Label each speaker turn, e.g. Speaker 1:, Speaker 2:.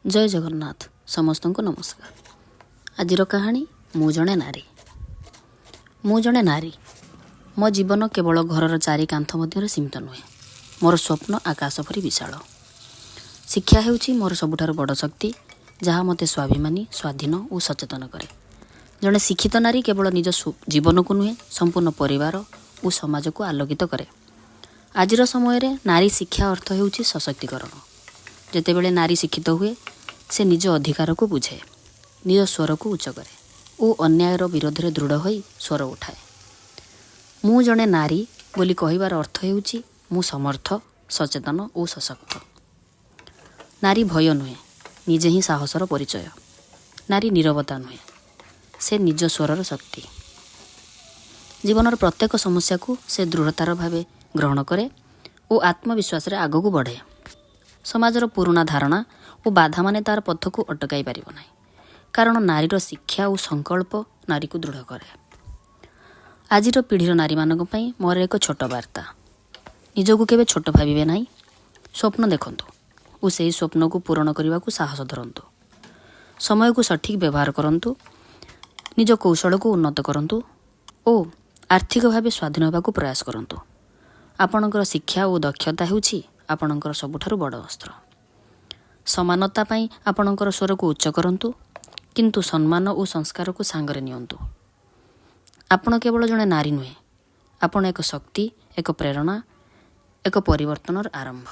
Speaker 1: ଜୟ ଜଗନ୍ନାଥ। ସମସ୍ତଙ୍କୁ ନମସ୍କାର। ଆଜିର କାହାଣୀ, ମୁଁ ଜଣେ ନାରୀ। ମୁଁ ଜଣେ ନାରୀ। ମୋ ଜୀବନ କେବଳ ଘରର ଚାରି କାନ୍ଥ ମଧ୍ୟରେ ସୀମିତ ନୁହେଁ। ମୋର ସ୍ୱପ୍ନ ଆକାଶ ପରି ବିଶାଳ। ଶିକ୍ଷା ହେଉଛି ମୋର ସବୁଠାରୁ ବଡ଼ ଶକ୍ତି, ଯାହା ମୋତେ ସ୍ୱାଭିମାନୀ, ସ୍ୱାଧୀନ ଓ ସଚେତନ କରେ। ଜଣେ ଶିକ୍ଷିତ ନାରୀ କେବଳ ନିଜ ଜୀବନକୁ ନୁହେଁ, ସମ୍ପୂର୍ଣ୍ଣ ପରିବାର ଓ ସମାଜକୁ ଆଲୋକିତ କରେ। ଆଜିର ସମୟରେ ନାରୀ ଶିକ୍ଷା ଅର୍ଥ ହେଉଛି ସଶକ୍ତିକରଣ। ଯେତେବେଳେ ନାରୀ ଶିକ୍ଷିତ ହୁଏ, ସେ ନିଜ ଅଧିକାରକୁ ବୁଝେ, ନିଜ ସ୍ୱରକୁ ଉଚ୍ଚ କରେ ଓ ଅନ୍ୟାୟର ବିରୋଧରେ ଦୃଢ଼ ହୋଇ ସ୍ୱର ଉଠାଏ। ମୁଁ ଜଣେ ନାରୀ ବୋଲି କହିବାର ଅର୍ଥ ହେଉଛି ମୁଁ ସମର୍ଥ, ସଚେତନ ଓ ସଶକ୍ତ। ନାରୀ ଭୟ ନୁହେଁ, ନିଜେ ହିଁ ସାହସର ପରିଚୟ। ନାରୀ ନୀରବତା ନୁହେଁ, ସେ ନିଜ ସ୍ୱରର ଶକ୍ତି। ଜୀବନର ପ୍ରତ୍ୟେକ ସମସ୍ୟାକୁ ସେ ଦୃଢ଼ତାର ଭାବେ ଗ୍ରହଣ କରେ ଓ ଆତ୍ମବିଶ୍ୱାସରେ ଆଗକୁ ବଢ଼େ। ସମାଜର ପୁରୁଣା ଧାରଣା ଓ ବାଧାମାନେ ତାର ପଥକୁ ଅଟକାଇ ପାରିବ ନାହିଁ, କାରଣ ନାରୀର ଶିକ୍ଷା ଓ ସଂକଳ୍ପ ନାରୀକୁ ଦୃଢ଼ କରେ। ଆଜିର ପିଢ଼ିର ନାରୀମାନଙ୍କ ପାଇଁ ମୋର ଏକ ଛୋଟ ବାର୍ତ୍ତା: ନିଜକୁ କେବେ ଛୋଟ ଭାବିବେ ନାହିଁ। ସ୍ୱପ୍ନ ଦେଖନ୍ତୁ ଓ ସେହି ସ୍ୱପ୍ନକୁ ପୂରଣ କରିବାକୁ ସାହସ ଧରନ୍ତୁ। ସମୟକୁ ସଠିକ୍ ବ୍ୟବହାର କରନ୍ତୁ, ନିଜ କୌଶଳକୁ ଉନ୍ନତ କରନ୍ତୁ ଓ ଆର୍ଥିକ ଭାବେ ସ୍ୱାଧୀନ ହେବାକୁ ପ୍ରୟାସ କରନ୍ତୁ। ଆପଣଙ୍କର ଶିକ୍ଷା ଓ ଦକ୍ଷତା ହେଉଛି ଆପଣଙ୍କର ସବୁଠାରୁ ବଡ଼ ଅସ୍ତ୍ର। ସମାନତା ପାଇଁ ଆପଣଙ୍କର ସ୍ୱରକୁ ଉଚ୍ଚ କରନ୍ତୁ, କିନ୍ତୁ ସମ୍ମାନ ଓ ସଂସ୍କାରକୁ ସାଙ୍ଗରେ ନିଅନ୍ତୁ। ଆପଣ କେବଳ ଜଣେ ନାରୀ ନୁହେଁ, ଆପଣ ଏକ ଶକ୍ତି, ଏକ ପ୍ରେରଣା, ଏକ ପରିବର୍ତ୍ତନର ଆରମ୍ଭ।